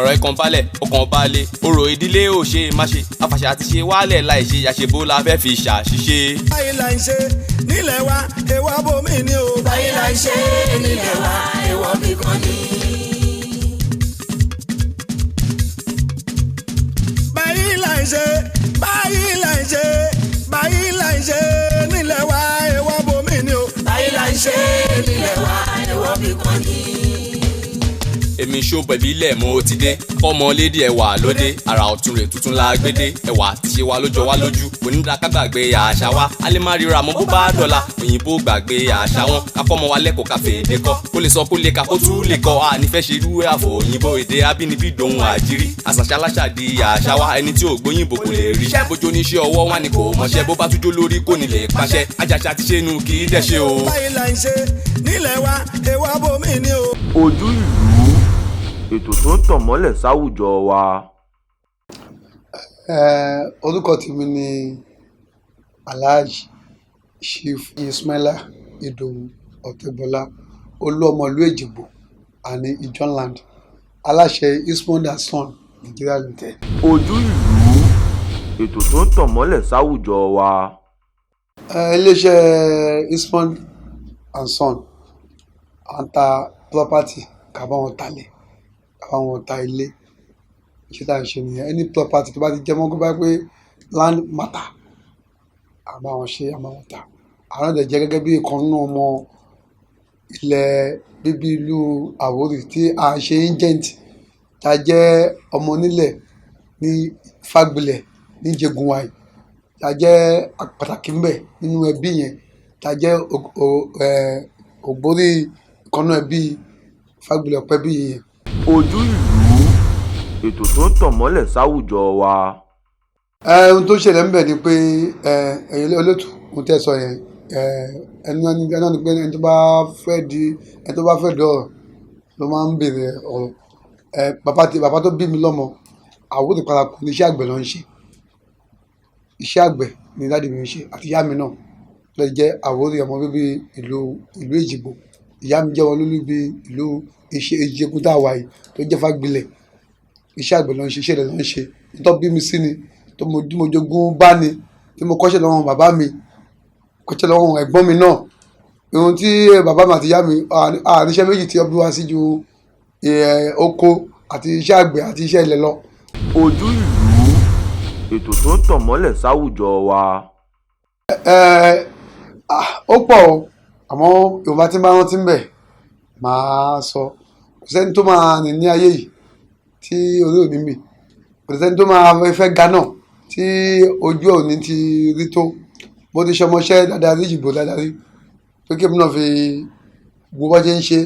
Ọ̀rọ̀ ikàn balẹ̀ ọkàn balẹ̀, orò ìdílé ò ṣe é má ṣe, àfàṣà àti ṣe wálẹ̀ láì ṣe àṣebó la fẹ́ fi ṣàṣìṣe. Báyìí là ń ṣe nílẹ̀ wa, èèwọ̀ bomi ni o. Báyìí là ń ṣe nílẹ̀ wa, èèwọ̀ bí kan ní. Báyìí là ń ṣe, báyìí là ń ṣe, báyìí là ń ṣe nílẹ̀ wa, èèwọ̀ bomi ni o. Báyìí là ń ṣe nílẹ̀ wa, èèwọ̀ bí kan ní. Èmi ṣó bẹ̀bí lẹ̀ mo ti dé, fọmọ lédi ẹwà lóde, àrà ọ̀tún rẹ̀ tuntun la gbédé, ẹwà ti ṣe wa ló jọ wá lójú, onídàáká gbàgbé àṣà wa, a lè má ríra mọ́ bó bá dọ̀la, òyìnbó gbàgbé àṣà wọn, ká fọmọ wa lẹ́kọ̀ọ́ ká fèdè kọ́, kó lè sọ kó lè kà kó tún lè kọ́, a nífẹ̀ẹ́ ṣe irú àfọ̀ òyìnbó, èdè abínibí dòun àjírí, àṣàṣà aláṣà di àṣà wa, ẹni tí ò gbóyìnbó kò lè ríṣẹ́, bójú oníṣẹ́ ọwọ́ wa ni kò mọṣẹ́, bó bá túnjó lórí kò ní lè pàṣẹ, àjàṣà ti ṣe nu kì í dẹ̀ ṣe o. Báyìí là ń ṣe nílẹ̀ wa, èèwọ̀ bomi ni o. Ojú Ìlú, ètò tó ń tàn mọ́lẹ̀ sáwùjọ wa. Orúkọ tèmi ni Alhaji Chief Ismaila Idowu Ọ̀tẹ́gbọlá, olú ọmọ ìlú Èjìgbò àní Ijoland, aláṣẹ Ismond and Son Nigeria Limited. Ojú Ìlú, ètò tó ń tàn mọ́lẹ̀ sáwùjọ wa. Iléeṣẹ́ Ismond and Son, à ń ta property, ká bá wọn talẹ̀, ká bá wọn ta ilé. Iṣẹ́ tá à ń ṣe nìyẹn. Any property tó bá ti jẹ́ mọ́ kó bá pé land matter, à bá wọn ṣe, à bá wọn ta. Àwọn náà dẹ̀ jẹ́ gẹ́gẹ́ bí ìkan nínú ọmọ ilẹ̀ bíbí ìlú Àwórì tí à ń ṣe agent, tá a jẹ́ ọmọ onílẹ̀ ní Fágbilẹ̀ ní Ìjẹ̀gùnwàyí, tá a jẹ́ pàtàkì ńbẹ̀ nínú ẹbí yẹn, tá a jẹ́ ògbórí ìkan nínú ẹbí Fágbilẹ̀ Ọ̀pẹ́bí yẹn. Ojú Ìlú, ètò tó ń tàn mọ́lẹ̀ sáwùjọ wa. Ohun tó ṣẹlẹ̀ ńbẹ̀ ni pé ẹ̀yin olóòtú, ohun tẹ́ sọ yẹn, ẹni náà ni, ẹni náà ni pé ẹni tó bá fẹ́ di ẹni tó bá fẹ́ dọ̀rọ̀ ló máa ń béèrè ọ̀rọ̀. Bàbá tí bàbá tó bí mi lọ́mọ, Àwórì Paraku ní, iṣẹ́ àgbẹ̀ ló ń ṣe. Iṣẹ́ àgbẹ̀ ni daddy mi ń ṣe, àti ìyá mi náà ló jẹ́ Àwórì, ọmọ bíbí ìlú Èjìgbò. Ìyá mi jẹ́ ọmọ bíbí ìlú Ìjẹ̀gùn tá a wà yìí tó jẹ́ Fágbilẹ̀. Iṣẹ́ àgbẹ̀ ló ń ṣe, iṣẹ́ ilẹ̀ ló ń ṣe. Tó bí mi sí ni, tó mo tí mo jogún bá ni, tí mo kọ́ṣẹ́ lọ́wọ́ bàbá mi, kọ́ṣẹ́ lọ́wọ́ ẹ̀gbọ́n mi náà. Ohun tí bàbá mi àti ìyá mi à níṣẹ́ méjì tí wọ́n bí wá sí ju oko àti iṣẹ́ àgbẹ̀ àti iṣẹ́ ilẹ̀ lọ. Ojú Ìlú, ètò tó ń tàn mọ́lẹ̀ sáwùjọ wa. Ó pọ̀ o, àmọ́ ìwọ̀nba tí n bá rántí ń bẹ̀ máa sọ. Kò sẹ́ni tó máa rìn ní ayé yìí tí orí ò ní mì. Kò sẹ́ni tó máa fẹ́ ga náà tí ojú ò ní ti rí tó. Mo ti ṣọmọṣẹ́ dáadáa rí, ìjìgbò dáadáa rí, pé kí èmi náà fi wo bó ṣe ń ṣe.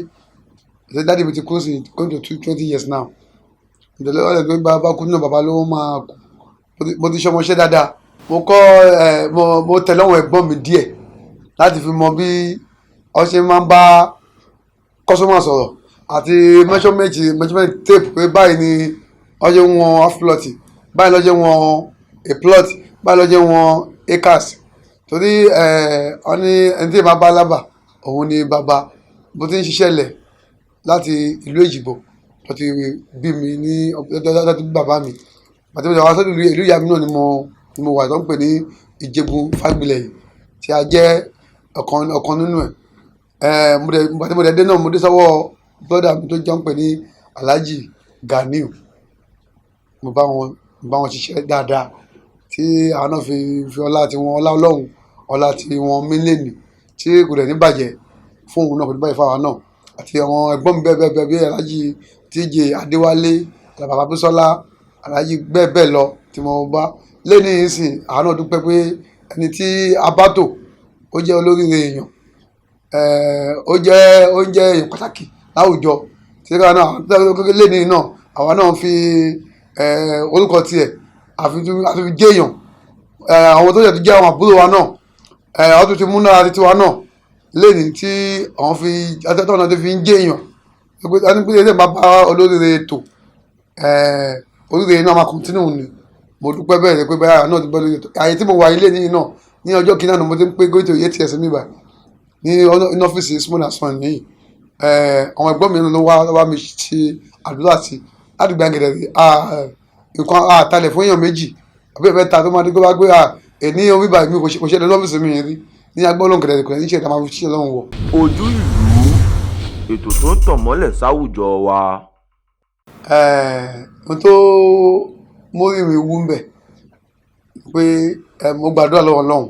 Ṣé daddy mi ti kú sí going to 20 years now. Ìdílé ọ̀rẹ́ pé bàbá kú náà, bàbá ló máa kú. Mo ti ṣọmọṣẹ́ dáadáa. Mo kọ́ ẹ mo mo tẹ̀lé àwọn ẹ̀gbọ́n mi díẹ̀ láti fi mọ bí wọ́n ṣe máa ń bá customer sọ̀rọ̀ àti measurement tape, pé báyìí ni wọ́n ṣe ń wọn half plot, báyìí ló ṣe ń wọn a plot, báyìí ló ṣe ń wọn acres. Torí wọ́n ní ẹni tí ìbá bá lábà òun ni bàbá. Mo ti ń ṣiṣẹ́ ilẹ̀ láti ìlú Èjìgbò tó ti bí mi ní láti bí bàbá mi. Àti mo wá sọ́dọ̀ ìlú ìyá mi náà ni mo wà tó ń pè ní Ìjẹ̀gùn Fágbilẹ̀ yìí tí a jẹ́ ọ̀kan nínú ẹ̀. Mo dẹ̀ ìgbà tí mo dẹ̀ dé náà, mo dé sọ́wọ́ brother mi tó jẹ́ ń pè ní Alhaji Ganiu. Mo bá wọn ṣiṣẹ́ dáadáa tí àwọn náà fi ọlá tí wọn, ọlá Ọlọ́run, ọlá tí wọn mí lẹ́nu tí kò dẹ̀ ní bàjẹ́ fún òun náà, kò ní bàjẹ́ fún àwa náà àti àwọn ẹ̀gbọ́n mi bẹ́ẹ̀ bẹ́ẹ̀ bẹ́ẹ̀ bí Alhaji TJ Adéwálé, Bàbá Bísọ́lá, Alhaji bẹ́ẹ̀ bẹ́ẹ̀ lọ tí mo bá lẹ́ni ìsìn. Àwọn náà dúpẹ́ pé ẹni tí a bá tò ó jẹ́ olóríire èèyàn, ó jẹ́ èèyàn pàtàkì láwùjọ tí ká náà lẹ́ni náà, àwa náà fi orúkọ tiẹ̀ àfi fi jẹ́ èèyàn. Àwọn tó yẹ tó jẹ́ àwọn àbúrò wa náà, àwọn tó ti mú náà tiwa náà lẹ́ni tí àwọn fi atẹ́tọ́ náà tó fi ń jẹ́ èèyàn ẹni pé ẹni bá bá olóríire ètò, oríire náà máa continue ni. Mo dúpẹ́ bẹ́ẹ̀ pé báyà náà ti bọ́ lórí ètò àyè tí mo wà ilé ní náà ní ọjọ́ kìíní àná, mo ti ń pé going to 8 years mi báyìí ní ọ́fíìsì Small and Son nìyí. Àwọn ẹ̀gbọ́n mi ló wá mi ṣe àdúrà sí. Láti gba gẹ̀dẹ̀ nǹkan àtàlẹ̀ fún èèyàn méjì àbí ẹ̀fẹ́ ta tó máa dé kó bá gbé èní omi báyìí mi kò ṣẹlẹ̀ lọ́fíìsì mi rí ní agbọ́n gẹ̀dẹ̀ kò ní ṣe ìta máa fi ṣiṣẹ́ lọ́hùn wọ̀. Ojú ìlú, ètò tó ń tàn mọ́lẹ̀ sáwùjọ wa. Ohun tó mórí mi wú ń bẹ̀ pé mo gbàdúrà lọ́wọ́ Ọlọ́run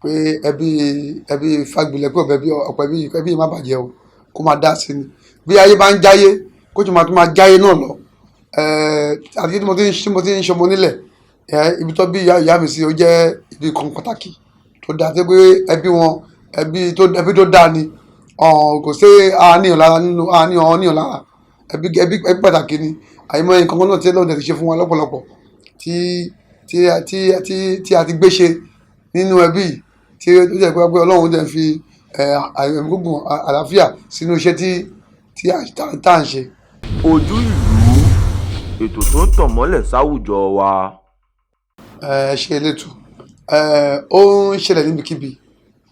pé ẹbí Fágbilẹ̀ pé ọ̀bẹ bí ọ̀pẹ bí ẹbí má bàjẹ́ o, kó máa dá sí ni bí ayé bá ń jáyé kó tó máa jáyé náà lọ. Àti tí mo ti ń ṣọmọ nílẹ̀, ibi tó bí ìyá mi sí ó jẹ́ ibi kan pàtàkì tó dáa tó pé ẹbí wọn ẹbí tó dáa ni, kò sí àníyàn lára nínú àníyàn lára ẹbí pàtàkì ni. Àyìnbó nǹkan kan náà tí Ọlọ́run ti ṣe fún wa lọ́pọ̀lọpọ̀ tí tí tí tí tí a ti gbé ṣe nínú ẹbí yìí tí ó jẹ́ pé Ọlọ́run dẹ̀ fi ẹ̀mí gígùn àlàáfíà sínú iṣẹ́ tí tí tá à ń ṣe. Ojú ìlú, ètò tó ń tàn mọ́lẹ̀ sáwùjọ wa. Ṣe elétò ó ń ṣẹlẹ̀ níbikíbi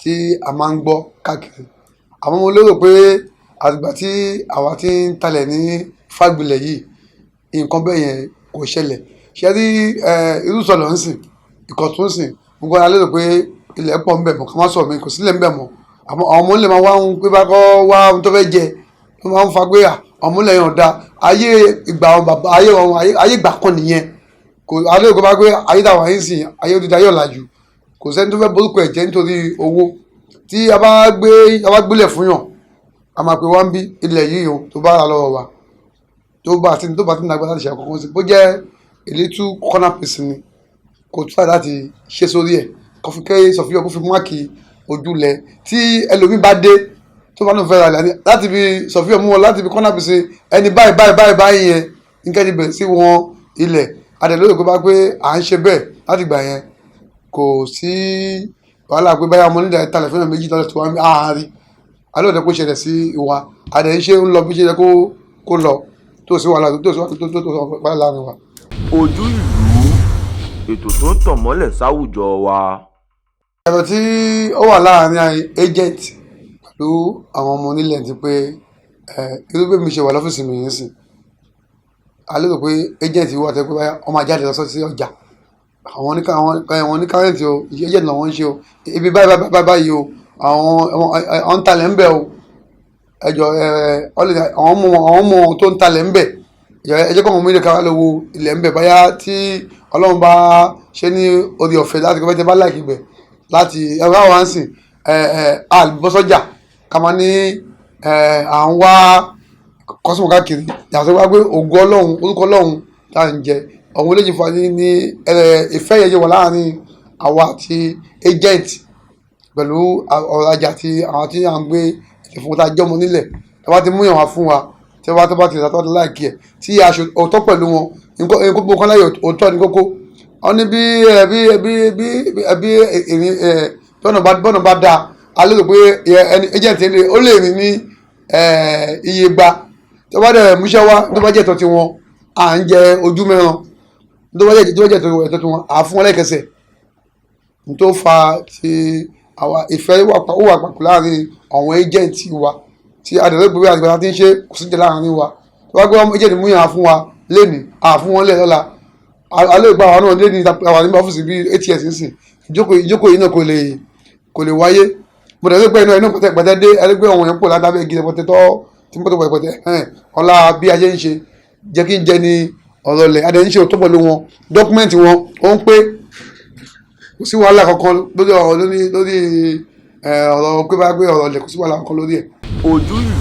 tí a máa ń gbọ́ káàkiri, àmọ́ mo lérò pé àtìgbà tí àwa ti ń talẹ̀ ní Fágbilẹ̀ yìí nǹkan bẹ́ẹ̀ yẹn kò ṣẹlẹ̀. Ṣe rí irú sọ̀lọ̀ ń sìn Ìkọ̀tún ń sìn gbogbo ara lérò pé ilẹ̀ pọ̀ ń bẹ̀ mọ́, ká má sọ̀rọ̀ mi kò sílẹ̀ ń bẹ̀ mọ́. Àmọ́ àwọn ọmọ ilẹ̀ máa wá ń pé bá kọ́ wá ohun tó fẹ́ jẹ tó máa ń fa pé ọmọ ilẹ̀ yẹn ò da. Ayé ìgbà àwọn bàbá ayé wọn ayé ìgbà kan nìyẹn, kò alẹ́ òkú bá pé ayé táwa yín sìn ayé òdìdá yọ̀ làjù, kò sẹ́ni tó fẹ́ borúkọ ẹ̀ jẹ́ nítorí owó. Tí a bá gbélẹ̀ fún yàn a máa pe wá ń bí ilẹ̀ yìí o tó bá ra lọ́wọ́ wa tó bá ti nàgbà láti ṣe àkọ́kọ́ sí bó jẹ́ ìlétú corner piece ni kò tún láti ṣe sórí ẹ̀ kó fi kẹ́ sọ̀fíọ́ kó fi máàkì ojúlẹ̀ tí ẹlòmíì bá dé tó bá lóun fẹ́ ra ilẹ̀ láti fi sọ̀fíọ́ mú wọn láti fi corner piece ẹni báyìí báyìí báyìí báyìí yẹn nǹkan ti bẹ̀rẹ̀ sí wọn ilẹ̀. Adẹ̀lóyè kó bá pé à ń ṣe bẹ́ẹ̀ láti gbà yẹn kò sí wàhálà pé báyà ọmọ nílẹ̀ talẹ̀ fún méjì tọ́lẹ̀ tó wá ń àárí alóòdẹ kó ṣẹlẹ̀ sí ìwà adẹ̀ ń ṣe ń lọ bí ṣe yẹ kó lọ tó sí wàhálà tó sí wàhálà láàrin wa. Ojú ìlú, ètò tó ń tàn mọ́lẹ̀ sáwùjọ wa. Ẹ̀rọ tí ó wà láàrin agent pẹ̀lú àwọn ọmọ onílẹ̀ ti pé irú bí mi ṣe wà lọ́fíìsì mi yìí sìn a lérò pé agent wà tẹ́ pé báyà wọ́n máa jáde lọ sí ọjà àwọn ní kárẹ́ǹtì o, agent làwọn ń ṣe o, ibi báyìí báyìí báyìí o, àwọn ń talẹ̀ ń bẹ̀ o, ẹjọ́ àwọn ọmọ tó ń talẹ̀ ń bẹ̀ ẹ jẹ́ kó àwọn ọmọ ilé káwá lọ wo ilẹ̀ ń bẹ̀ báyà tí Ọlọ́run bá ṣe ní orí ọ̀fẹ́ láti kọ́ bẹ́ẹ̀ bá láìkí bẹ̀ láti ẹ̀rọ àwọn àǹsìn àlùbọ́sọ́jà ká máa ní à ń wá kọ́sùmọ̀ káàkiri yàtọ̀ wá pé ògo Ọlọ́run orúkọ Ọlọ́run tá à ń jẹ ọ̀hún olójì fún wa ní ìfẹ́ yẹn jẹ́ wà láàrin àwa àti agent pẹ̀lú ọ̀rọ̀ ajá àti àwọn tí à ń gbé ìfowópamọ́ tá a jẹ́ ọmọ nílẹ̀ tí wọ́n ti mú yàn wá fún wa tí wọ́n bá ti rà tó bá ti láìkí ẹ̀ tí aṣọ òótọ́ pẹ̀lú wọn nǹkan gbogbo kan láyè òótọ́ ní kókó wọ́n ní bí bí bí bí bí ìrìn bọ́nà bá dáa a lérò pé ẹni agent ó lè rìn ní iye gba tó bá dẹ̀ múṣẹ́ wá tó bá jẹ́ ẹ̀tọ́ tiwọn à ń jẹ ojú mẹ́ran tó bá jẹ́ ẹ̀tọ́ tiwọn à fún wọn lẹ́kẹsẹ̀ tó fa ti àwa ìfẹ́ ó wà papọ̀ láàrin àwọn agent wa tí adẹ̀rẹ́ gbogbo àgbàlá ti ń ṣe kò sí jẹ́ láàrin wa tó bá gbé wọn agent mú yàn fún wa lẹ́nìí à fún wọn lẹ̀ lọ́la alẹ́ ìgbà àwọn náà lẹ́nìí àwọn nígbà ọ́fíìsì bíi 8 years nísìn ìjókòó yìí náà kò lè wáyé. Mo dẹ̀ pé inú pẹ̀tẹ́ dé ẹlẹ́gbẹ́ àwọn èèyàn pò lábẹ́ igi pẹ̀tẹ́ tọ́ tí mo tọ́ pẹ̀tẹ́ ọlá bí ajé ń ṣe jẹ́ kí n jẹ́ ní ọ̀rọ̀ lẹ̀ adẹ̀ ń ṣe òótọ́ pẹ̀lú wọn dọ́kúmẹ́ǹtì wọn ó ń pé kò sí wàhálà kankan lórí ọ̀rọ̀ lórí ọ̀rọ̀ pé bá gbé ọ̀rọ̀ lẹ̀ kò sí wàhálà kankan lórí ẹ̀. Ojú ìlú,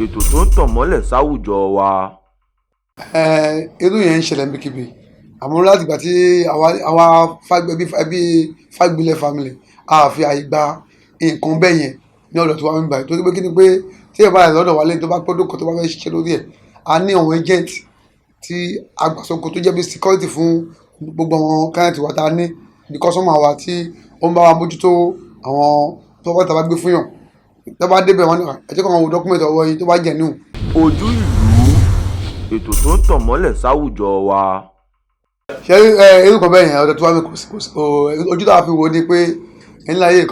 ètò tó ń tàn mọ́lẹ̀ sáwùjọ wa. Irú yẹn ń ṣẹlẹ̀ níbikíbi àmọ́ láti ìgbà tí àwa ẹbí Fágbilẹ̀ family a fi àyè gba nǹkan bẹ́ẹ̀ yẹn ní ọ̀dọ̀ tí wọ́n ń gbà torí pé kí ni pé tí ẹ̀ bá rẹ̀ lọ́dọ̀ wa lẹ́yìn tó bá pọ́dún kan tó bá fẹ́ ṣiṣẹ́ lórí ẹ̀ a ní àwọn agent tí agbàsókò tó jẹ́ bí security fún gbogbo àwọn client wa tá a ní bí customer wa tí ó ń bá wa mójútó àwọn tó bá tàbá gbé fún yàn tó bá débẹ̀ wọn ẹ jẹ́ kó àwọn wo document ọwọ́ yín tó bá jẹ̀ níhùn. Ojú ìlú, ètò tó ń tàn mọ́lẹ̀ sáwùjọ wa. Ṣé irú kan bẹ́ẹ̀ yẹn ọ̀dọ̀ tó wá mi kò sí ojú tá a fi wo ni pé ńlá yìí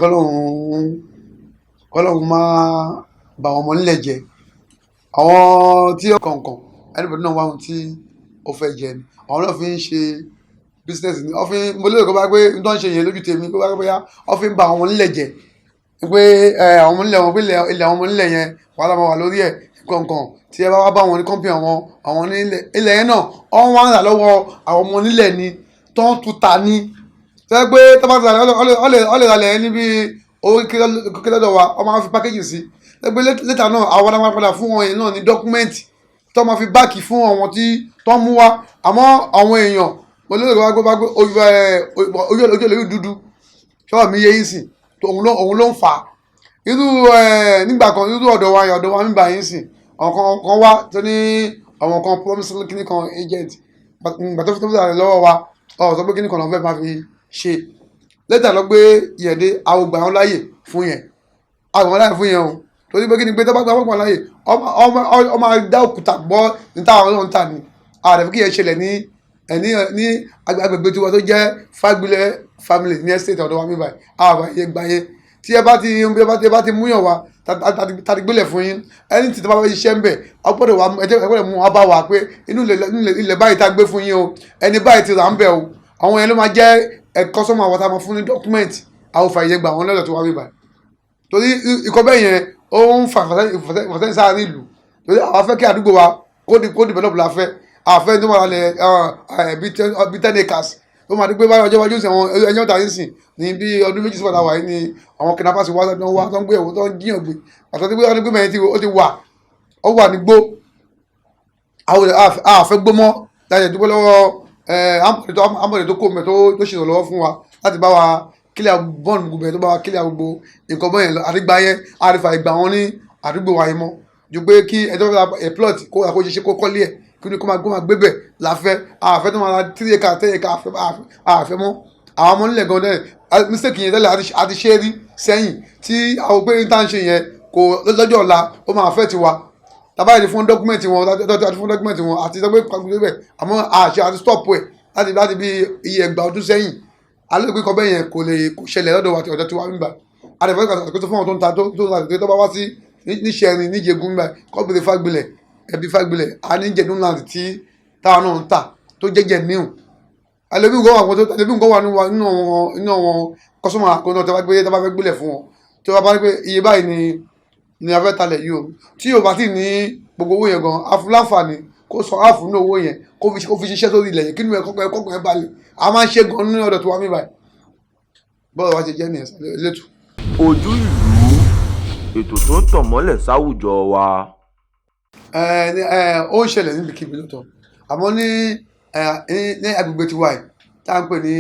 kọ́lọ́hún máa bà wọ́n mọ́ nílẹ̀ jẹ́ àwọn tí kọ̀ọ̀kan Anybody náà wá ohun tí ó fẹ́ jẹ ni àwọn náà fi ń ṣe business ni. Wọ́n fi mo lérò kó bá pé n tó ń ṣe yẹn lójú tèmi, kó bá pé bóyá wọ́n fi ń ba àwọn onílẹ̀ jẹ́, pé àwọn ọmọ onílẹ̀ wọn, pé ilẹ̀ àwọn ọmọ onílẹ̀ yẹn, wàhálà máa wà lórí ẹ̀ kankan. Tí ẹ bá wá bá wọn ní company, àwọn onílẹ̀ ilẹ̀ yẹn náà, wọ́n wá ń rà lọ́wọ́ àwọn ọmọ onílẹ̀ ni tó ń tuta ní tẹ́ pé tó bá ti rà, ọ lè rà lẹ̀ níbi owó kékeré lọ́dọ̀ wa, wọ́n máa fi package sí tẹ́ pé later náà àwọn máa padà fún wọn yẹn náà ní document tó máa fi back fún àwọn tí tó ń mú wá. Àmọ́ àwọn èèyàn, mo lérò pé wá gbé ojú ojú ojú dúdú ṣọ́ọ̀ mi yé yín sìn, òun ló ń fà á. Irú nígbà kan, irú ọ̀dọ̀ wa yẹn, ọ̀dọ̀ wa ń bá yín sìn, àwọn kan wá tó ní àwọn kan promise kíní kan agent gbà tó fi rà lọ́wọ́ wa, ọ̀ sọ pé kíní kan lọ́n fẹ́ máa fi ṣe. Later lọ gbé yẹ̀dé, àwọn gbà wọn láàyè fún yẹn, àwọn wọn láàyè fún yẹn o, torí pé kíni pé tó bá gbà wọn láàyè, ọmọ dá òkúta gbọ́ ní táwọn náà ń tà ní ààrẹ fún kí yẹn ṣẹlẹ̀ ní agbègbè tiwa tó jẹ́ Fágbilẹ̀ family ní estate ọ̀dọ̀ wa mi báyìí. Àwọn àyè gbà yẹn tí ẹ bá ti múyàn wá tàbí gbélé fún yín, ẹni tí tó bá fẹ́ ṣiṣẹ́ ń bẹ̀, ọ gbọ́dọ̀ wá, ẹ gbọ́dọ̀ mú wa bá wa pé inú ilẹ̀ báyìí tá a gbé fún yín o, ẹni báyìí ti rà ń bẹ̀ o. Àwọn yẹn ló máa jẹ́ ẹ customer wa tá a máa fún ní document. Àwọn fàyè gbà wọn lọ́dọ̀ tó wá bí báyìí, torí ikọ̀ bẹ́ẹ̀ yẹn ó ń fa ìfàsẹ́yìn sáárín ìlú, torí àwọn afẹ́ kí àdúgbò wa kó develop la fẹ́. Àfẹ́ tó máa lẹ̀ bí 10 acres tó máa di pé báyọ̀ ọjọ́ iwájú sí, àwọn ẹ̀yìn ọ̀tá yìí sìn ní bí ọdún 2 sí padà wáyé ni àwọn kidnappers wá tó ń wá, tó ń gbé ẹ̀wọ̀, tó ń jíyàn gbé, àtọ́jú pé ọdún gbé mẹ́rin tí ó ti wà, ó wà ní gbó. Àwọn àfẹ́ gbó mọ́ láti dúpẹ́ lọ́wọ́ ambọ̀dé tó kó mẹ́, tó ṣèrànlọ́wọ́ fún wa láti bá wa clear bọ́ọ̀lù gbogbo ẹ̀, tó bá wa clear gbogbo nǹkan bọ́ yẹn lọ. Àdìgbà yẹn àrífà ìgbà wọn ní àdúgbò wa yẹn mọ́ ju pé kí ẹjọ́ fẹ́ ra a plot kó ra, kó ṣe kó kọ́lé ẹ̀, kí ni kó máa gbé bẹ̀ láfẹ́. Àfẹ́ tó máa ra 3 acre, 10 acre, àfẹ́ mọ́. Àwọn ọmọ nílẹ̀ gan dẹ́ mistake yẹn tẹ́lẹ̀, àti ṣe é rí sẹ́yìn tí àwọn pé ní tá à ń ṣe yẹn kò lọ́jọ́ ọ̀la ó máa fẹ́ tiwa. Tàbá yìí fún document wọn, àti fún document wọn, àti sọ pé pàgbé bẹ̀, àmọ́ àṣẹ àti stop ẹ̀ láti bí iye ẹgbàá ọdún sẹ́yìn. Alẹ́ pé kọ́ bẹ́ẹ̀ yẹn kò lè kò ṣẹlẹ̀ lọ́dọ̀ wa, ọ̀dọ̀ tiwa nígbà àdàfẹ́ kò tó fún àwọn tó ń ta, tó ń ta, tó bá wá sí níṣẹ́rin níjẹ̀gùn nígbà kọ́ bèrè Fágbilẹ̀, ẹbí Fágbilẹ̀, a ní jẹ̀dún land tí táwọn náà ń tà tó jẹ́jẹ̀ níhùn. Ẹlòmíì nǹkan wà nínú àwọn customer àkóńtà tó bá gbé, tó bá fẹ́ gbélẹ̀ fún wọn, tó bá bá ní pé iye báyìí ni a fẹ́ talẹ̀ yìí o, tí yóò bá sì ní gbogbo owó yẹn gan, afúláǹfààní kó sọ áàfù nínú owó yẹn, kó fi ṣiṣẹ́ sórí ilẹ̀ yẹn, kí nínú ẹ̀ kọ́kọ́ ẹ̀ balẹ̀. A máa ń ṣe gan nínú ọ̀dọ̀ tó wá mí báyìí. Bọ́ọ̀lù wa ṣe jẹ́ nìyẹn lẹ́tù. Ojú ìlú, ètò tó ń tàn mọ́lẹ̀ sáwùjọ wa. Ẹ ó ń ṣẹlẹ̀ níbikíbi lóòótọ́, àmọ́ ní agbègbè tiwa yìí tá à ń pè ní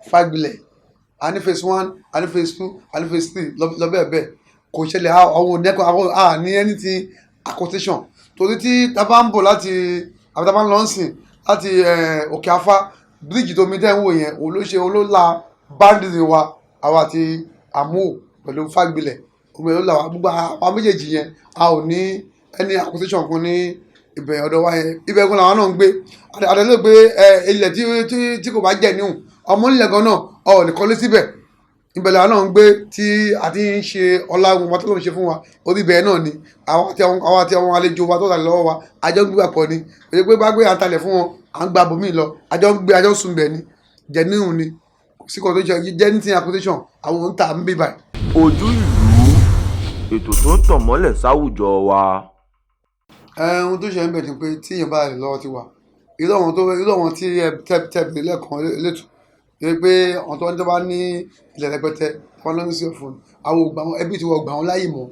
Fágbilẹ̀, a ní phase one, a ní phase two, a ní phase three lọ bẹ́ẹ̀ bẹ́ẹ̀, kò ṣẹlẹ̀. Àwọn onẹ́kọ̀ àwọn a ní anything acquisition, torí tí a bá ń bọ̀ láti àbí tá a bá ń lọ sìn láti Òkè Afá, bíríìjì tó mi tẹ́ ń wò yẹn, òun ló ṣe, òun ló la boundary wa, àwa àti Àmúò pẹ̀lú Fágbilẹ̀. Òun ló là wá. Gbogbo àwọn méjèèjì yẹn, a ò ní any acquisition kan ní ibẹ̀ ọ̀dọ̀ wa yẹn. Ibẹ̀ gan làwọn náà ń gbé. Àdàlẹ́ pé ilẹ̀ tí kò bá jẹ́ níhùn ọmọ nílẹ̀ gan náà ọ̀ lè kọ́lé síbẹ̀. Ibẹ̀ làwọn náà ń gbé tí a ti ń ṣe ọlá wọn tó ló ń ṣe fún wa. Orí ibẹ̀ náà ni àwọn àti àwọn àlejò wa tó tà lọ́wọ́ wa, àjọ ń gbé papọ̀ ni. Kò ṣe pé bá gbé àǹtalẹ̀ fún wọn, à ń gba bòmíì lọ, àjọ ń gbé, àjọ ń sùn bẹ̀ ni, jẹ́ níhùn ni. Kò sí kan tó ṣe jẹ́ ní ti acquisition àwọn òun tà ń bí báyìí. Ojú ìlú, ètò tó ń tàn mọ́lẹ̀ sáwùjọ wa. Ohun tó ṣe ń bẹ̀ ni pé tí èèyàn bá rẹ̀ lọ́wọ́ ti wà, irú àwọn tí ẹ tẹ tẹ bèrè lẹ́ẹ̀kan létò ni pé àwọn tó bá ní ilẹ̀ rẹpẹtẹ wọn lọ ní sí ọ̀fun, àwọn ò gbà wọn, ẹbí tiwa ò gbà wọn láyè mọ́.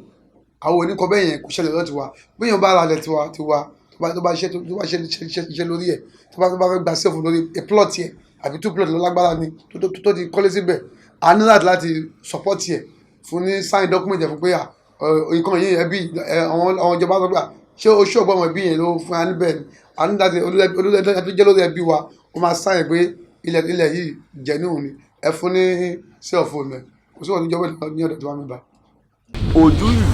Àwọn oníkọ bẹ́ẹ̀ yẹn kò ṣẹlẹ̀ lọ́dọ̀ tiwa. Bí èèyàn bá ra ilẹ̀ tiwa, tó bá ṣe iṣẹ́ lórí ẹ̀, tó bá fẹ́ gba sí ọ̀fun lórí a plot yẹ àbí two plot lọ́lágbára ni tó ti kọ́lé síbẹ̀, a ní láti support yẹ fún ní sign document ẹ̀ fún pé nǹkan yìí ẹbí àwọn ìjọba sọ pé ṣé o ṣé ọgbọ́n ẹbí yẹn ló fún wa níbẹ̀ ni. A ní láti olórí ẹbí tó jẹ́ lórí ẹbí wa, ó máa sign pé ilẹ̀ yìí genuine ni, ẹ fún ní sí ọ̀fun rẹ̀. Kò sí ọ̀dọ́ ìjọba ní ọ̀dọ̀ tí wọ́n mi bá. Ojú ìlú,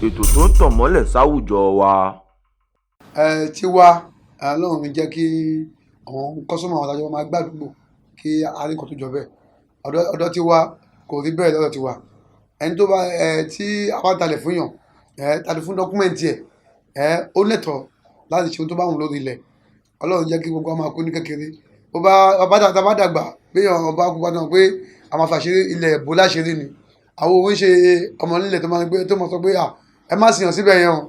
ètò tó ń tàn mọ́lẹ̀ sáwùjọ wa. Ẹ tiwa, Ọlọ́run mi jẹ́ kí àwọn customer àwọn adájọ́ máa gbàdúgbò kí a rí nǹkan tó jọ bẹ́ẹ̀. Ọ̀dọ̀ tiwa kò rí bẹ́ẹ̀ lọ́dọ̀ tiwa. Ẹni tó bá ẹ tí a bá talẹ̀ fún yàn, ẹ tàbí fún document ẹ, ó lẹ́tọ̀ọ́. Láti ṣe ohun tó bá wù lórí ilẹ̀. Ọlọ́run jẹ́ kí gbogbo wa máa kú ní kékeré. Bó bá bá dàgbà, bí èèyàn bá kú bá dàgbà pé a máa fàṣírí ilẹ̀ bó láṣírí ni. Àwọn òun ṣe ọmọ nílẹ̀ tó máa ń gbé tó máa sọ pé à ẹ má sìyàn síbẹ̀ yẹn o.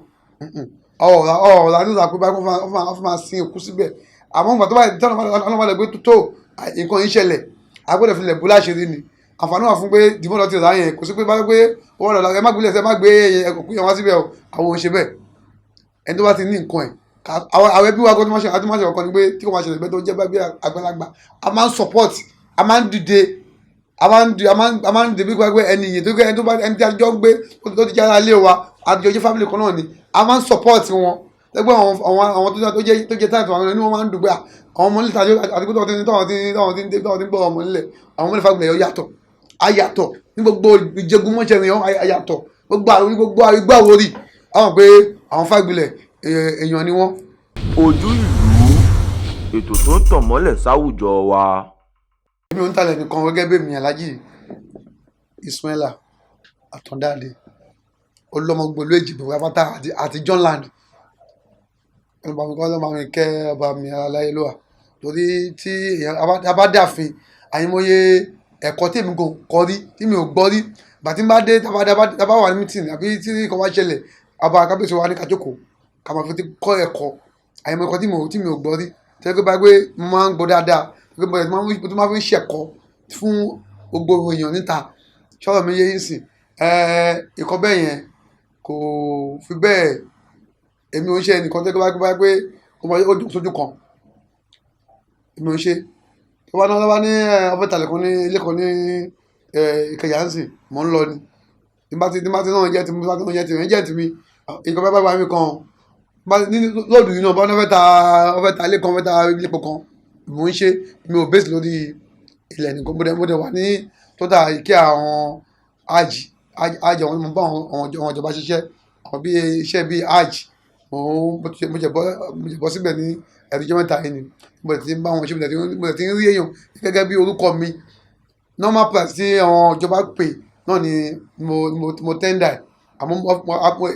Ọ̀rọ̀ ọ̀rọ̀ àdúrà pé báyìí wọ́n máa sin òkú síbẹ̀. Àmọ́ ìgbà tó bá tọ́nà ọlọ́run bá lè gbé tó nǹkan yìí ṣẹlẹ̀, a gbọ́dọ̀ fi ilẹ̀ bó láṣírí ni. Àǹfààní wà fún pé dìbò lọ ti rà yẹn, kò sí pé bá pé wọ́n lọ ẹ má gbé ẹ má gbé òkú yẹn wá síbẹ̀ o. Àwọn òun ṣe bẹ́ẹ̀. Ẹni tó bá ti ní nǹkan ẹ̀, àwọn ẹbí wa kó tó máa ṣe àti máa ṣe ọkọ ni pé tí kò máa ṣẹlẹ̀ bẹ́ẹ̀ tó jẹ́ bí àgbàlagbà, a máa ń support, a máa ń dìde, a máa ń di a máa ń dìde bí pé ẹni yìí tó gbé ẹni tó bá ẹni tí a jọ ń gbé tó ti jẹ́ ara ilé wa, àjọ jẹ́ family kan náà ni, a máa ń support wọn. Lẹ́gbẹ́ àwọn tó jẹ́ táìtù àwọn ẹni wọ́n máa ń dùn pé àwọn ọmọ nílẹ̀ àti pé tọ́wọ́n ti ń gbọ́ ọmọ nílẹ̀, àwọn ọmọ nílẹ̀ fagbọ̀lẹ̀ yọ yàtọ̀, a yàtọ̀ ní gbogbo ìjẹgun mọ́ṣẹ́ ni a yàtọ̀ gbogbo àwọn gbogbo igbó àwòrì àwọn pé àwọn fagbọ̀lẹ̀ èèyàn ni wọ́n. Ojú ìlú, ètò tó ń tàn mọ́lẹ̀ sáwùjọ wa. Èmi ò ń talẹ̀ nìkan gẹ́gẹ́ bí èmi Alhaji Ismaila Àtàndáàdé olọ́mọgbòlú Èjìgbò pátápátá àti John Land. Ọlọ́mọ mi kẹ́ ọba mi aláyélúwà, torí tí èèyàn a bá dàfin àyìnmóye ẹ̀kọ́ tí èmi kò kọ́ rí, tí mi ò gbọ́ rí. Bàtí n bá dé, tá bá wà ní meeting àbí tí nǹkan bá ṣẹlẹ̀, ọba kábíyèsí wa ní ká jókòó ká máa fi ti kọ́ ẹ̀kọ́, àyìnmóye ẹ̀kọ́ tí mi ò gbọ́ rí, tẹ́lẹ̀ pé báyìí pé mo máa ń gbọ́ dáadáa, pé mo tún máa fi ń ṣẹ̀kọ́ fún gbogbo èèyàn níta. Ṣọ́rọ̀ mi yé yín sìn? Ìkọ́ bẹ́ẹ̀ yẹn kò fi bẹ́ẹ̀. Èmi ò ń ṣe ẹnìkan tó bá pé ó máa ó jókòó sójú kan. Èmi ò ń ṣe tó bá náà bá ní ọfẹ́ tàlẹ̀ kan ní ilé kan ní Ìkẹjà ń sìn, mò ń lọ ni. Tí bá ti náà jẹ́ tèmi, bá ti náà jẹ́ tèmi, jẹ́ tèmi. Nǹkan bá bá mi kan bá ní lọ́ọ̀dù yìí náà, bá náà fẹ́ ta ilé kan, fẹ́ ta ilé kan, mò ń ṣe. Mi ò base lórí ilẹ̀ nìkan. Mo dẹ̀ wà ní tóta ìkí àwọn àjì àjì, àwọn mo bá àwọn ìjọba ṣiṣẹ́, àwọn bí iṣẹ́ bí àjì. Mo jẹ bọ́ síbẹ̀ ní ẹ̀ẹ́dẹ́jọ́ mẹ́ta yìí ni mo dẹ̀ ti ń bá wọn ṣe. Mo dẹ̀ ti ń rí èèyàn gẹ́gẹ́ bí orúkọ mi. Normal price tí àwọn ìjọba pè náà ni mo tender ẹ̀. Àmọ́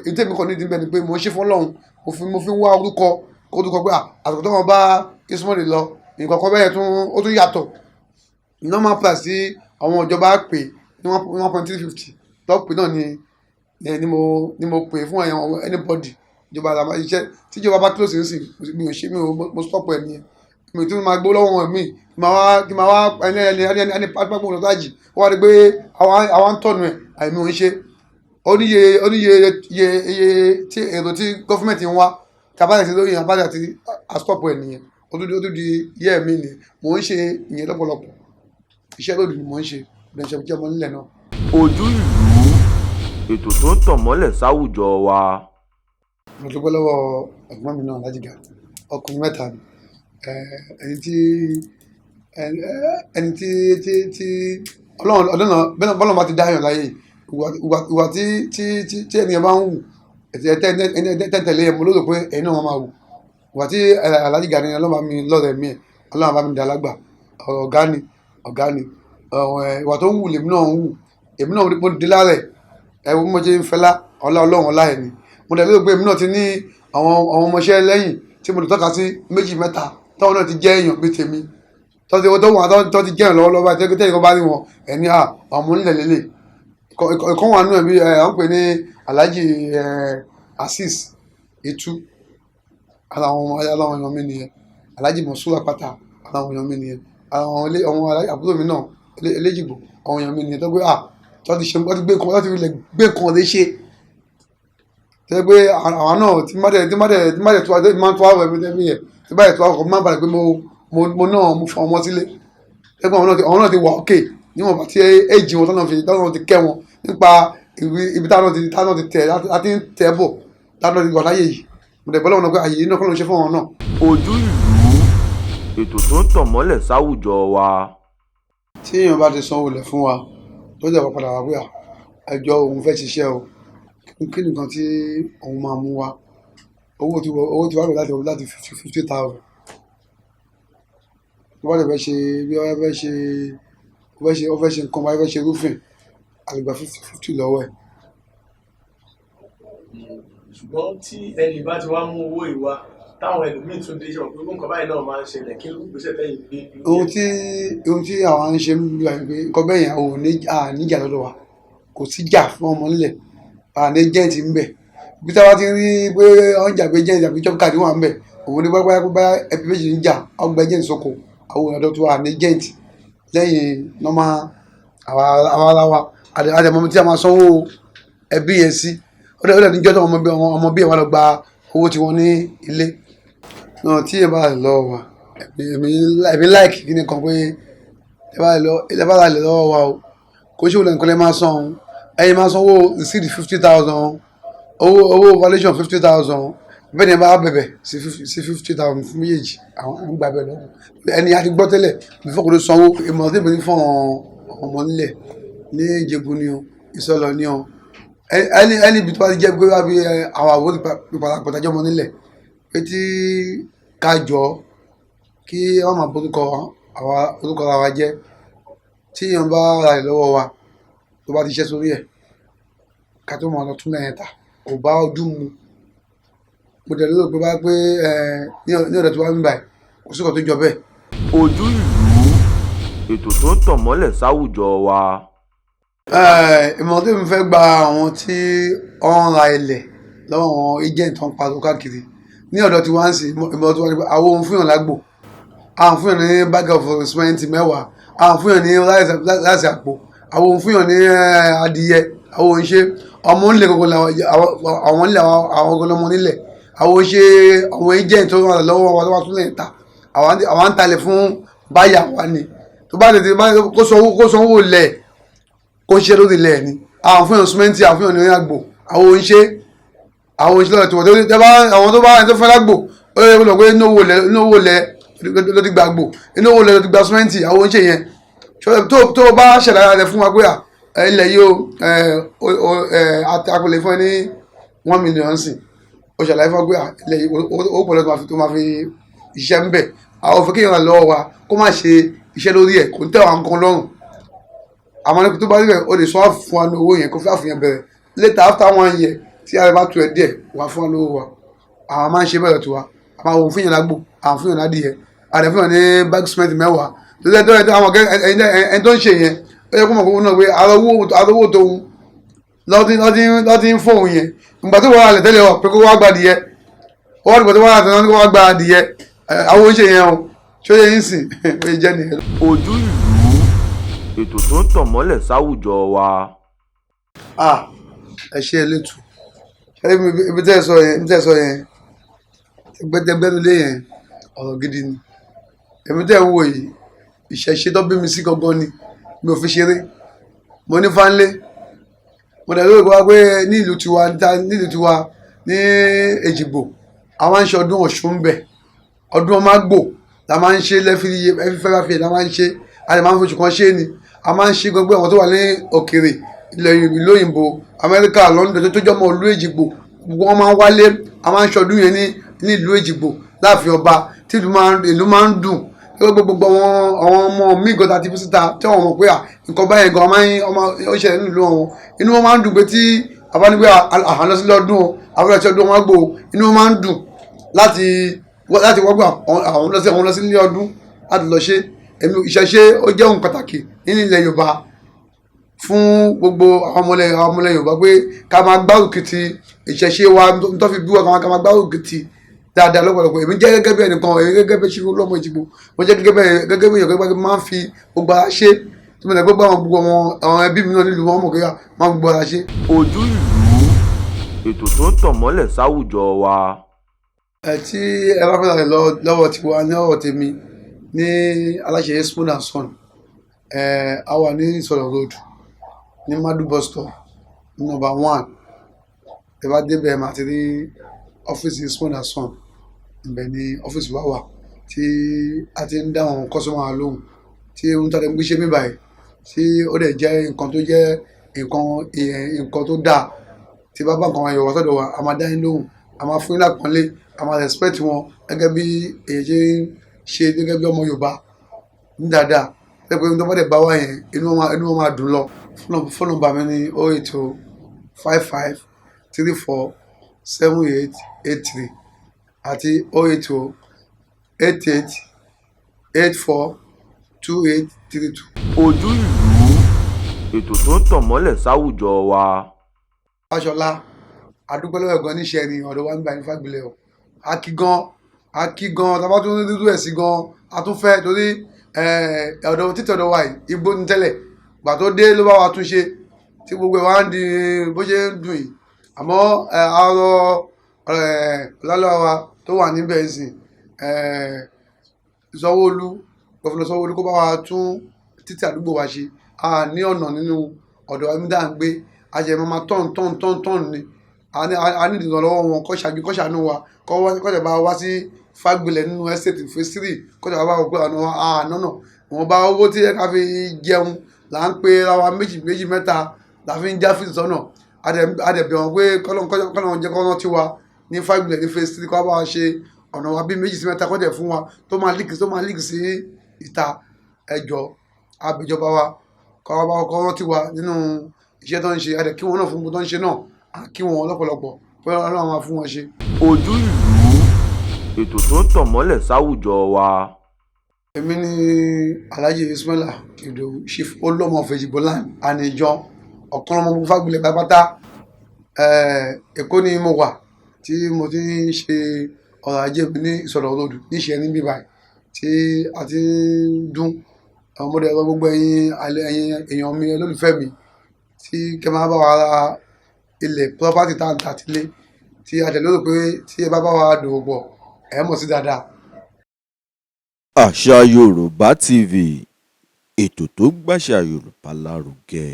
èyí tèmi kàn nídìí bẹ́ẹ̀ ni pé mo ń ṣe fún Ọlọ́run. Mo fi ń wá orúkọ orúkọ pé àsìkò tó wọn bá Ismail lọ, nǹkan kan bẹ́ẹ̀ tún ó tún yàtọ̀. Normal price tí àwọn ìjọba pè ní 1.350 tọ́pì náà ni mo pè fún ẹ̀yàn anybody. Ìjọba àlàmà iṣẹ́ tí ìjọba bá close nísìn, mi ò ṣe, mi ò mo stop ẹ̀ nìyẹn. Mi ò tún máa gbó lọ́wọ́ wọn mi kí máa wá ẹni pápá lọ sáàjì, ó wá rí pé àwa ń tọ̀nù ẹ̀. Àìmí ò ń ṣe oníye iye tí èrò tí government ń wá tí a bá ti lóyún abájá tí a stop ẹ̀ nìyẹn. Ó tún di yẹ́ mi ni mò ń ṣe ìyẹn lọ́pọ̀lọpọ̀. Iṣẹ́ lòdì ni mò ń ṣe ìrìnàṣẹ́ jẹ́ ọmọ nílẹ̀ náà. Ojú ìlú, ètò tó ń tàn mọ́lẹ̀ sáwùjọ wa. Mo dúpẹ́ lọ́wọ́ ẹ̀gbọ́n mi náà Lájìgá. Ọkùnrin mẹ́ta ni. Ẹni tí Ọlọ́run ọdún náà bẹ́ẹ̀ bọ́lá bá ti dá yàn láyé, ìwà tí ẹnìyẹn bá ń wù tẹ́tẹ̀lé ẹ̀, mo lérò pé ẹ̀yin náà wọ́n máa wù. Ìwà tí Alhaji Gani, Ọlọ́run bá mi lọ́rẹ̀ mí ẹ̀, Ọlọ́run bá mi dá lágbà, ọ̀gá ni, ọ̀gá ni. Ìwà tó ń wù lèmi náà ń wù. Èmi náà mo dé lára ẹ̀. Ẹ wo bí mo ṣe ń fẹlá ọlá Ọlọ́run, ọlá ẹ̀ ni. Mo dẹ̀ lérò pé èmi náà ti ní àwọn ọmọọṣẹ́ lẹ́yìn tí mo lè tọ́ka sí méjì mẹ́ta, táwọn náà ti jẹ́ èèyàn bíi tèmi, tó ti tó wọn tó ti jẹ́ èèyàn lọ́wọ́lọ́wọ́ báyìí, tẹ́lẹ̀ kan bá rí wọn ẹ̀ ní àwọn ọmọ onílẹ̀ lélẹ̀. Ìkan wà nínú ẹ̀ bí ẹ̀ wọ́n pè ní Alhaji Azeez Itu. Ara àwọn èèyàn mi nìyẹn. Alhaji Monsur Apata, ara àwọn èèyàn mi nìyẹn. Àwọn ilé àwọn àbúrò mi náà Eléjìgbò, àwọn èèyàn mi nìyẹn tó gbé tó ti ṣe, wọ́n ti gbé nǹkan, wọ́n ti lè gbé nǹkan lè ṣe tẹ́ pé àwọn náà tí má dẹ̀ tó wá máa ń tó àwọn ẹbí tẹ́bí yẹn, tí bá dẹ̀ tó àwọn kan máa ń balẹ̀ pé mo náà mo fọ ọmọ sílé tẹ́ pé àwọn náà ti wà ókè níwọ̀n bá tí éèjì wọn tọ́nà fi kẹ́ wọn nípa ibi táwọn ti tẹ̀ láti ń tẹ̀ bọ̀, táwọn ti wà láyé yìí. Mo dẹ̀ bọ́ lọ́wọ́ náà pé àyè yìí náà kọ́ ló ń ṣe fún wọn náà. Ojú ìlú, ètò tó ń tàn mọ́lẹ̀ sáwùjọ wa. Tí èèyàn bá ti sanwó lẹ̀ fún wa, tó jẹ́ wá padà wá pé ẹjọ́ òun fẹ́ ṣiṣẹ́ o, kí nìkan tí òun máa mú wa, owó tí wà lọ láti 50,000. Tó bá dẹ̀ fẹ́ ṣe bí wọ́n fẹ́ ṣe, ó fẹ́ ṣe nǹkan báyìí, fẹ́ ṣe roofing, a lè gba fifty fifty lọ́wọ́ ẹ̀. Ṣùgbọ́n tí ẹnì bá ti wá mú owó ìwá Táwọn ẹlòmíì tún dé, ṣe wọn pé nǹkan báyìí náà máa ń ṣẹlẹ̀, kí ló gbèsè tẹ́yìn gbé lórí Ohun ẹ̀? tí ohun tí àwọn ń ṣe ń bí wa ni pé nǹkan bẹ́ẹ̀ yẹn, àwọn ò ní àníjà lọ́dọ̀ wa. Kò sí jà fún ọmọ nílẹ̀, àní agent ń bẹ̀. Bí táwa ti rí pé wọ́n ń jà pé agent àbí job card wà ń bẹ̀, òun ní pápá bá ẹbí méjì ń jà, ọgbà agent sóko. Àwọn ọ̀dọ́ tó wà ní agent lẹ́yìn normal àwa ara wa àdèmọ́ tí a máa sanwó ẹbí yẹn sí. Ó dẹ̀ níjọ́ tó ọmọ bí ẹ̀ wá lọ gba owó tiwọn ní ilé náà tí ẹ bá lọ wà. Èmi like kí ni kan pé ẹ bá lè lọ́wọ́ wa o, kò ṣe òun nìkan lè máa san o. Ẹ̀yin máa sanwó receipt 50,000, owó valuation 50,000. Bẹ́ẹ̀ ni ẹ bá bẹ̀bẹ̀ sí 50,000 fún méjèèjì, àwọn ń gbà bẹ́ẹ̀ lọ́wọ́ ẹni a ti gbọ́ tẹ́lẹ̀ before kò tó sanwó. Ìmọ̀ràn tí èmi ní fún àwọn ọmọ nílẹ̀ ní Ìjẹ̀bú ni o, Ìsọlọ̀ ni o, ẹni ibi tó bá ti jẹ́ pé wá bí àwọn àwòrán ìpàdàpọ̀ tàjọ́ ọmọ nílẹ̀ pé tí ká jọ kí wọ́n máa borúkọ àwa, orúkọ ara wa jẹ́. Tí èèyàn bá ra ẹ̀ lọ́wọ́ wa, tó bá ti ṣiṣẹ́ sórí ẹ̀, ká tó máa lọ tún lẹ́yìn ta, kò bá ojú mu. Mo dẹ̀ lérò pé bá pé ẹ ní ọ̀dọ̀ tí wàá ń báyìí, kò sí nǹkan tó jọ bẹ́ẹ̀. Ojú ìlú, ètò tó ń tàn mọ́lẹ̀ sáwùjọ wa. Ìmọ̀ràn tí mo fẹ́ gba àwọn tí wọ́n ń ra ilẹ̀ lọ́wọ́ àwọn agent tó ń pariwo káàkiri ní ọ̀dọ̀ tí wọ́n ń sìn, ìmọ̀ràn tí wọ́n ní pé àwọn ohun fún yàn lágbo, àwọn fún yàn ní bag of cement 10, àwọn fún yàn ní rice àpò, àwọn ohun fún yàn ní adìyẹ. Àwọn ohun ṣe ọmọ ńlẹ̀ gbogbo àwọn ńlẹ̀, àwọn ọmọ nílẹ̀, àwọn ohun ṣe àwọn agent tó wà lọ́wọ́ wọn tó wà tún lè ta. Àwọn ń talẹ̀ fún báyà wa ni. Tó bá tètè kó sanwó lẹ̀, kó ṣiṣẹ́ lórí ilẹ̀ ni. Àwọn fún yàn cement, àwọn fún yàn ní àgbò, àwọn ohun ṣe lọ́dọ̀ tí wọ́n tó bá àwọn tó bá ẹni tó fẹ́ lágbò, ó yẹ kó lọ pé inú owó lẹ̀ ló ti gba àgbò, inú owó lẹ̀ ló ti gba cement. Àwọn ohun ṣe yẹn tó bá ṣẹlẹ̀ rẹ̀ fún wa pé ilẹ̀ yìí o, àpèlè fún ẹ ní 1 million sí, o ṣàlàyé fún wa pé ilẹ̀ yìí owó pọ̀lọ́ tó máa fi iṣẹ́ ń bẹ̀. Àwọn òfin kéèyàn lọ́wọ́ wa kó má ṣe iṣẹ́ lórí ẹ̀, kò ń tẹ̀ wá nǹkan lọ́rùn. Àmọ́ ní tó bá rí bẹ́ẹ̀, o lè sọ fún wa ní owó yẹn, kó fẹ́ àfihàn bẹ̀rẹ̀ later, after one year tí ara bá tu ẹ̀ díẹ̀, wà fún wa lówó wa. Àwọn máa ń ṣe bẹ́ẹ̀ tó wa. Àwọn òun fún yàn lágbo, àwọn fún yàn ládìyẹ, àdẹ fún yàn ní bag cement 10 tó tẹ́ tó àwọn ẹni tó ń ṣe yẹn, ó yẹ kó mọ̀ kó náà pé ara owó tó ń lọ́tí ń fóun yẹn. Ìgbà tó wà lẹ̀ tẹ́lẹ̀ ọ̀ pé kó wá gba adìyẹ, ó wá dìgbà tó wà lẹ̀ kó wá gba adìyẹ. Àwọn oúnjẹ yẹn o, ṣó yẹ yín sìn, ó yẹ jẹ́ nìyẹn. Ojú ìlú, ètò tó ń tàn mọ́lẹ̀ sáwùjọ wa. Ah, ẹ ṣe elétò. Ṣe ibi tẹ́ ẹ sọ yẹn, ibi tẹ́ ẹ sọ yẹn, ẹgbẹ́tẹ́gbẹ́nulé yẹn, ọ̀rọ̀ gidi ni. Èmi tẹ́ ẹ ń wò yìí, ìṣẹ̀ṣe tó bí mi sí gangan ni mi ò fi ṣeré. Mo ní fánlé, mo dẹ̀ lórí wá pé ní ìlú tiwa ní Èjìgbò, a máa ń ṣe ọdún Ọ̀ṣun bẹ̀. Ọdún ọmọ àgbò la máa ń ṣe lẹ́fí fẹ́ráfẹ́ la máa ń ṣe. A lè máa ń foṣù kan ṣe ni a máa ń ṣe. Gbogbo àwọn tó wà ní òkèèrè, ilẹ̀ ìlú òyìnbó, Amẹ́ríkà, London, tó jọmọ ìlú Èjìgbò, gbogbo wọn máa ń wálé. A máa ń ṣọdún yẹn ní ìlú Èjìgbò láàfin ọba, tí ìlú máa ń dùn. Gbogbo àwọn ọmọ mi gọ́ta ti fi síta tí wọ́n mọ̀ pé à nǹkan báyẹn gan máa ń ọmọ ó ṣẹlẹ̀ nílùú wọn, inú wọn máa ń dùn pé tí abánigbé àwọn lọ sí lọ́dún o, àwọn lọ sí ọdún wọn gbò, inú wọn máa ń dùn láti wọ́n gbà àwọn lọ sí ilé ọdún láti lọ ṣe. Èmi, ìṣẹ̀ṣe ó jẹ́ ohun pàtàkì nínú ilẹ̀ Yorùbá fún gbogbo àwọn ọmọlẹ̀ Yorùbá pé ká máa gbárùkù ti ìṣẹ̀ṣe wa tó fi bí wa, ká máa gbárùkù ti dáadáa lọ́pọ̀lọpọ̀. Èmi jẹ́ gẹ́gẹ́ bí ẹnìkan, èmi gẹ́gẹ́ bí ṣífù lọ́mọ Ìjìgbò, mo jẹ́ gẹ́gẹ́ bí èèyàn gẹ́gẹ́ máa ń fi gbogbo ara ṣe, tí mo lè gbogbo àwọn ẹbí mi náà nílùú wọn mọ̀ kí máa ń gbogbo ara ṣe. Ojú ìlú, ètò tó ń tàn mọ́lẹ̀ sáwùjọ wa. Ẹ tí ẹ bá fẹ́ lọ lọ́wọ́ tiwa ní ọ̀rọ̀ tèmi ní aláṣẹ Spoon and Son, ẹ a wà ní Ìsọ̀lọ̀ Road, ní Madu bus stop, ní number 1. Ẹ bá débẹ̀, máa ti rí ọ́fíìsì Spoon and Son. Ibẹ̀ ni ọ́fíìsì wa wà tí a ti ń dá àwọn customer lóhùn, tí ohun tí a ti ń gbé ṣe mí báyìí, tí ó dẹ̀ jẹ́ nǹkan tó jẹ́ nǹkan tó dáa. Tí bá bá nǹkan ayọ̀ wá sọ́dọ̀ wa, a máa dá yín lóhùn, a máa fún yín lápọ́nlé, a máa respect wọn gẹ́gẹ́ bí èyí ṣe ń ṣe gẹ́gẹ́ bí ọmọ Yorùbá ní dáadáa. Ṣé pé tó bá dẹ̀ bá wá yẹn, inú wọn máa dùn lọ. Phone number mi ní 08055347883. àti 080 88 84 28 32. Ojú ìlú, ètò tó ń tàn mọ́lẹ̀ sáwùjọ wa. Fáṣọlá adúpẹ́ lọ́wọ́ ẹ̀gan níṣẹ́ ni ọ̀dọ̀ wa ń gbà ní Fágbilẹ̀ o. Akí gan, akí gan, tá a bá tún dúdú ẹ̀ sí gan, a tún fẹ́ torí ọ̀dọ̀ títí ọ̀dọ̀ wa yìí igbó ní tẹ́lẹ̀. Gbà tó dé ló bá wa tún ṣe tí gbogbo ẹ̀ wá ń di bó ṣe ń dùn yìí. Àmọ́ arọ ọlọ́lá wa tó wà níbẹ̀ ń sìn, Sanwó-Olú, Governor Sanwó-Olú, kó bá wa tún títí àdúgbò wa ṣe. A ní ọ̀nà nínú ọ̀dọ̀ wa níbi tá à ń gbé, a jẹ́ máa tọ̀n tọ̀n tọ̀n tọ̀n ni. A ní ìrànlọ́wọ́ wọn, kó ṣàjú, kó ṣàánú wa, kó wá, kó jẹ́ bá wa wá sí Fágbilẹ̀ nínú estate phase three, kó jẹ́ bá wa pé ọ̀nà àná náà wọ́n bá owó tí ẹ ká fi jẹun là ń pe ra wa méjì méjì mẹ́ta là fi ń já fìdí sọ́nà. A dẹ̀ bẹ̀ wọ́n pé kọ́lọ́n jẹ́ kọ́ rántí wa ní Fágbilẹ̀ ní phase three, kó bá wa ṣe ọ̀nà wa bí méjì sí mẹ́ta, kó jẹ́ fún wa tó máa leak sí ìta. Ẹjọ́ àbíjọba wa kọ́ bá kọ́ rántí wa nínú iṣẹ́ tó ń ṣe. A dẹ̀ kí wọn náà fún gbogbo tó ń ṣe náà, a kí wọn lọ́pọ̀lọpọ̀ pé Ọlọ́run máa fún wọn ṣe. Ojú ìlú, ètò tó ń tàn mọ́lẹ̀ sáwùjọ wa. Èmi ní Alhaji Ismaila Ìdòwú, Chief Olúọmọ Fèjìgbò land àníjọ, ọ̀kan lọ́mọ gbogbo Fágbilẹ̀ pátápátá. Èkó ni mo wà tí mo ti ń ṣe ọrọ̀ ajé mi ní Ìsọ̀lọ̀ Road níṣẹ́ níbí báyìí tí a ti ń dún. Ọmọdé ẹ̀rọ gbogbo ẹ̀yin alẹ́, ẹ̀yin èèyàn mi, olólùfẹ́ mi, tí kẹ́ máa bá wa ra ilẹ̀, property tá à ń tà tilé, tí a tẹ̀lé rò pé tí ẹ bá bá wa dòwò pọ̀, ẹ̀ mọ̀ sí dáadáa. Àṣà Yorùbá TV, ètò tó gbàṣà Yorùbá lárugẹ.